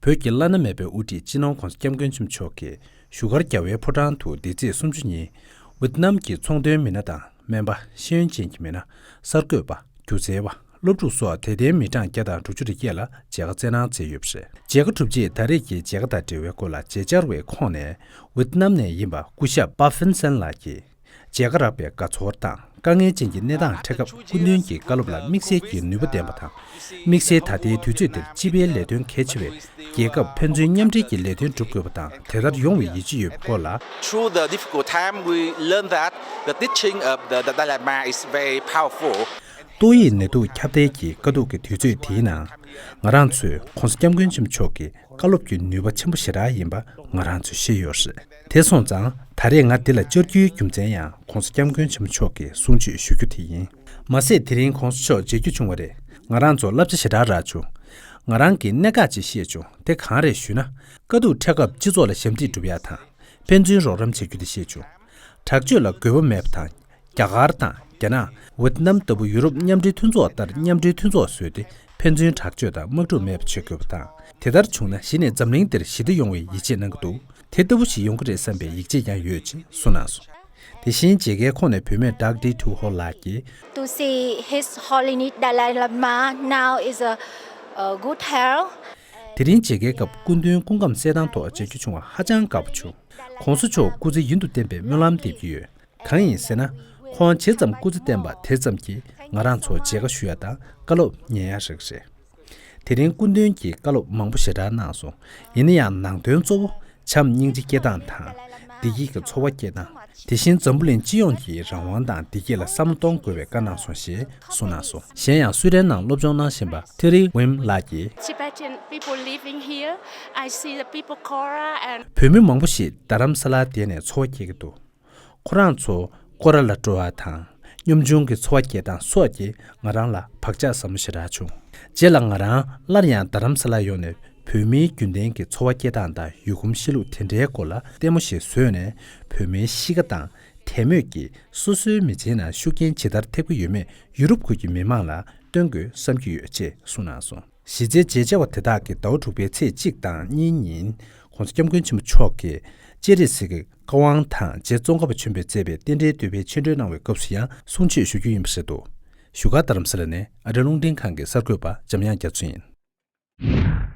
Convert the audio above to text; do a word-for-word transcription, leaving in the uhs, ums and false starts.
བོད་ཀྱི་བླ་ན་མེད་པའི་དབུ་ཁྲིད་སྤྱི་ནོར་༧གོང་ས་༧སྐྱབས་མགོན་ཆེན་པོ་མཆོག་གིས་བཞུགས་སྒར་རྒྱལ་བའི་ཕོ་བྲང་དུ་འདི་ཚེས་སུམ་ཅུ་ཉིན་ཝེ་ཏི་ནམ་གྱི་ཚོང་དོན་མི་སྣ་དང་སྨན་པ། ཤེས་ཡོན་ཅན་གྱི་མི་སྣ། གསར་འགོད་པ། སྒྱུ་རྩལ་བ། སློབ་ཕྲུག་སོགས་དད་ལྡན་མི་གྲངས་བརྒྱ་དང་དྲུག་ཅུ་རེ་བརྒྱད་ལ་མཇལ་ཁ་བསྩལ་གནང་མཛད་ཡོད་པ་རེད། མཇལ་ཁ་གྲུབ་རྗེས་ད་རེས་ཀྱི་མཇལ་ཁ་དང་འབྲེལ་བའི་སྐོར་ལ་མཇལ་བཅར་བའི་ཁོངས་ནས་ཝེ་ཏི་ནམ་ནས་ཡིན་པ་སྐུ་ཞབས་པ་ཧྥིན་སན་ལགས་ཀྱིས། མཇལ་ཁ་རག་པའི་དགའ་ཚོར་དང་དཀའ་ངལ་ཅན་གྱི་གནས་སྟངས་འཕྲད་སྐབས་སྐུ་མདུན་གྱི་བཀའ་སློབ་ལ་དམིགས་བསལ་གྱི་ནུས་པ་ལྡན་པ་དང་། དམིགས་བསལ་ད་ལྟའི་དུས་ཚོད་འདིར་སྤྱི་པའི་ལས་དོན་གལ་ཆེ་བའི་རྒྱལ་ཁབ་ཕན་ཚུན་མཉམ་འབྲེལ་གྱི་ལས་དོན་སྒྲུབ་དགོས་པ་དང་དེ་ལྟར་ཡོང་བའི་ཡིད་ཆེས་ཡོད་པའི་སྐོར་ལ། Through the difficult time, we learned that the teaching of the, the Dalai Lama is very powerful. ཏོག་དབྱིབས་ནད་དུག་ཁྱབ་གདལ་གྱི་དཀའ་སྡུག་གི་དུས་ཚོད་དེའི་ནང་། ང་རང་ཚོས་༧གོང་ས་༧སྐྱབས་མགོན་ཆེན་པོ་མཆོག་གི་བཀའ་སློབ་ཀྱི་ནུས་པ་ཆེན་པོ་ཞེ་དྲག་ཡིན་པ་ང་རང་ཚོས་ཤེས་ཡོད་རེད། དེ་སོང་ཙང་ད་རེས་ང་འདི་ལ་བཅར་རྒྱུའི་རྒྱུ་མཚན་ཡང་༧གོང་ས་༧སྐྱབས་མགོན་ཆེན་པོ་མཆོག་གི་གསུང་ཆོས་ཞུ་རྒྱུ་དེ་ཡིན། མ་ཟད་དེ་རིང་༧གོང་ས་མཆོག་མཇལ་རྒྱུ་བྱུང་བ་རེད། ང་རང་ཚོ་བསླབ་བྱ་ཞེ་དྲག་རག་བྱུང་། ང་རང་གིས་གནད་འགག་ཅིག་ཤེས་བྱུང་། དེ་གང་རེད་ཞུས་ན། དཀའ་སྡུག་འཕྲད་སྐབས་སྤྱི་ཚོགས་ལ་ཞབས་འདེགས་སྒྲུབ་ཡག་དང་། ཕན་ཚུན་རོགས་རམ་བྱེད་རྒྱུ་དེ་ཤེས་བྱུང་། དྲག་སྤྱོད་ལ་དགོས་པ་མེད་པ་དང་། རྒྱ་གར་དང་རྒྱ་ནག་ཝེ་ཏི་ནམ་ལྟ་བུ་ཡུ་རོབ་མཉམ་འབྲེལ་མཐུན་ཚོགས་ལྟར་མཉམ་འབྲེལ་མཐུན་ཚོགས་བཟོས་ཏེ་ཕན་ཚུན་དྲག་སྤྱོད་དང་དམག་འཁྲུག་མེད་པ་བྱེད་དགོས་པ་དང་། དེ་ལྟར་བྱུང་ན་གཞི་ནས་འཛམ་གླིང་འདིར་ཞི་བདེ་ཡོང་བའི་ཡིད་ཆེས་གནང་གི་འདུག་དེ་ལྟ་བུ་ཞིག་ཡོང་གི་རེད་བསམ་པའི་ཡིད་ཆེས་ཀྱང་ཡོད་ཅེས་གསུངས་གནང་སོང་། དེ་བཞིན་མཇལ་ཁའི་ཁོངས་ནས་བུད་མེད་ཌག་ཌི་ཐུ་ཧོ་ལགས་ཀྱིས། To see His Holiness Dalai Lama now is a, a good health. དེ་རིང་མཇལ་ཁའི་སྐབས་སྐུ་མདུན་སྐུ་ཁམས་གསལ་ཐང་ཐོག་མཇལ་རྒྱུ་བྱུང་བ་ཧ་ཅང་དགའ་པོ་བྱུང་། ༧གོང་ས་མཆོག་སྐུ་ཚེ་ཡུན་དུ་བརྟན་པའི་སྨོན་ལམ་འདེབས་ཀྱི་ཡོད། གང་ཡིན་ཟེར་ན། ཁོང་ཇི་ཙམ་སྐུ་ཚེ་བརྟན་པ་དེ་ཙམ་གྱིས་ང་རང་ཚོ་མཇལ་ཁ་ཞུ་ཡ་དང་བཀའ་སློབ་ཉན་ཡ་རག་གི་རེད། དེ་རིང་སྐུ་མདུན་གྱིས་བཀའ་སློབ་མང་པོ་ཞེ་དྲག་གནང་སོང་། ཡིན་ན་ཡང་ནང་དོན་གཙོ་བོ་བྱམས་སྙིང་རྗེ་སྐྱེ་སྟངས་དང་། བདེ་སྐྱིད་ཀྱི་འཚོ་བ་སྐྱེ་སྟངས། དེ་བཞིན་འཛམ་བུ་གླིང་སྤྱི་ཡོངས་ཀྱི་རང་དབང་དང་བདེ་སྐྱིད་ལ་བསམ་བློ་གཏོང་དགོས་པའི་བཀའ་གནང་སོང་ཞེས་གསུངས་གནང་སོང་། གཞན་ཡང་སུའེ་ཏེན་ནང་སློབ་སྦྱོང་གནང་བཞིན་པ་ཐི་རི་ཝིམ་ལགས་ཀྱིས། Tibetan people living here, I see the people Kora and བོད་མི་མང་པོ་ཞིག་རྡ་རམ་ས་ལར་བསྡད་ནས་འཚོ་བ་སྐྱེལ་གྱི་འདུག་ཁོ་རང་ཚོ་ཀོ་ར་ལ་འགྲོ་བ་དང་། གཉོམ་ཆུང་གི་འཚོ་བ་སྐྱེལ་སྟངས་སོགས་ཀྱིས་ང་རང་ལ་བག་ཆགས་ཟབ་མོ་ཞེ་དྲག་བྱུང་། རྗེས་ལ་ང་རང་སླར་ཡང་རྡ་རམ་ས་ལར་ཡོང་ནས་བོད་མིའི་རྒྱུན་ལྡན་གྱི་འཚོ་བ་སྐྱེལ་སྟངས་དང་ཡུལ་གོམས་གཤིས་ལུགས་དེ་འདྲའི་སྐོར་ལ་ལྟད་མོ་ཞིག་བཟོས་ནས་བོད་མིའི་གཤིས་ཀ་དང་དད་མོས་ཀྱིས་སོ་སོའི་མི་ཚེའི་ནང་ཤུགས་རྐྱེན་ཇི་ལྟར་ཐེབས་ཀྱི་ཡོད་མེད་ཡུ་རོབ་ཁུལ་གྱི་མི་མང་ལ་སྟོན་དགོས་བསམ་གྱི་ཡོད་ཅེས་གསུངས་གནང་སོང་། གཞི་རྩའི་མཇལ་བཅར་བ་དེ་དག་གིས་ཟླ་བ་དྲུག་པའི་ཚེས་གཅིག་དང་གཉིས་ཉིན་༧གོང་ས་༧སྐྱབས་མགོན་ཆེན་པོ་མཆོག་གིས་སྤྱན་རས་གཟིགས་ཀྱི་བཀའ་དབང་དང་རྗེ་ཙོང་ཁ་པ་ཆེན་པོས་མཛད་པའི་རྟེན་འབྲེལ་བསྟོད་པའི་ཆོས་འབྲེལ་གནང་བའི་སྐབས་སུ་ཡང་གསུང་ཆོས་ཞུ་རྒྱུ་ཡིན་པ་རེད་འདུག་བཞུགས་སྒར་རྡ་རམ་ས་ལ་ནས་ཨ་རི་རླུང་འཕྲིན་ཁང་གི་གསར་འགོད་པ་འཇམ་དབྱངས་རྒྱ་མཚོ་ཡིན།